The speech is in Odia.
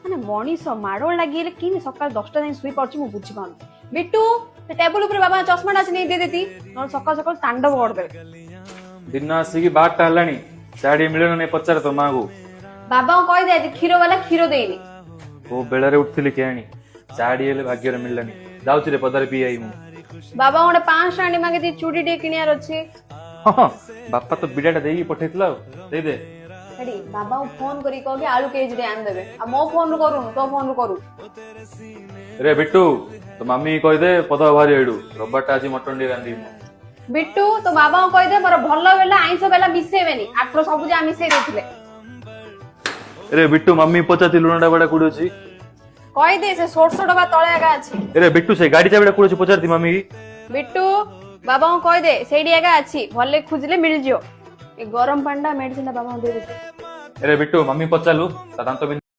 ମାନେ ମଣିଷ ମାଡ଼ୋଳ ଲାଗିଲେ କେମିତି ସକାଳ 10ଟା ଯାଏଁ ଶୋଇପାରୁଛି, ମୁଁ ବୁଝିପାରୁନି। ବିଟୁ, ସେ ଟେବୁଲ ଉପରେ ବାବା ଚଷମାଟା ଅଛି, ନେଇ ଦେଇଦେତି, ନହେଲେ ସକାଳୁ ସକାଳୁ ତାଣ୍ଡବ କରିଦେବେ। ଦିନ ଆସିକି 12ଟା ହେଲାଣି, ଚା ଟିକେ ମିଳିବ ନା ନାଇଁ ପଚାର ତୋ ମାକୁ। ବାବାଙ୍କୁ କହିଦେ, ଆଜି କ୍ଷୀର ବାଲା କ୍ଷୀର ଦେଇନି। କୋଉ ବେଳାରେ ଉଠିଥିଲି କେଜାଣି, ଚା ଟିକେ ହେଲେ ଭାଗ୍ୟରେ ମିଳିଲାନି। ଯାଉଛି ରେ, ପଦାରେ ପିଇ I ମୁଁ। ବାବା, ଗୋଟେ 500 ଆଣି ମାଗି, ଚୁଡ଼ି ଟିକେ କିଣିବାର ଅଛି। ହଁ, ବାପା ତ ବିଡାଟା ଦେଇକି ପଠେଇଥିଲା, ଆଉ ଦେଇଦେ। ସେଠି ବାବାଙ୍କୁ ଫୋନ କରି କହ କି ଆଳୁ କେଜି ଟେ ଆଣିଦେବେ। ଆଉ ମୋ ଫୋନ ରୁ କରୁନୁ, ତୋ ଫୋନ ରୁ କରୁ। ରେ ବିଟୁ, ତୋ ମାମି କହିଦେ, ପଦା ବାହାରି ଏଇଠୁ, ରବିବାରଟା ଆଜି ମଟନ ଟିକେ ରାନ୍ଧିବି ମୁଁ। ବିଟୁ, ତୋ ବାବାଙ୍କୁ କହିଦେ, ମୋର ଭଲ ବେଲା ଆଇଁଷ ବେଲା ମିଶେଇବେନି, ଆଠର ସବୁ ଯାହା ମିଶେଇ ଦେଇଥିଲେ। ରେ ବିଟୁ, ମାମି ପଚାରୁଛି ଲୁଣ ଡବାଟା କୋଉଠି ଅଛି। କହିଦେ, ସେ ସୋର୍ଷ ଡବା ତଳେ ଏକା ଅଛି। ରେ ବିଟୁ, ସେ ଗାଡି ଚାବିଟା କୋଉଠି ଅଛି ପଚାରୁଛି ମାମି। ବିଟୁ, ବାବାଙ୍କୁ କହିଦେ, ସେଇଠି ଏକା ଅଛି, ଭଲ ଖୋଜିଲେ ମିଳିଯିବ। ଏ ଗରମ ପାଣିଟା, ମେଡିସିନ ଟା ବାବାଙ୍କୁ ଦେଇଦେ। ରେ ବିଟୁ, ମାମି ପଚାରିଲୁ ତା ଦାନ୍ତ ବିନ୍ଧା।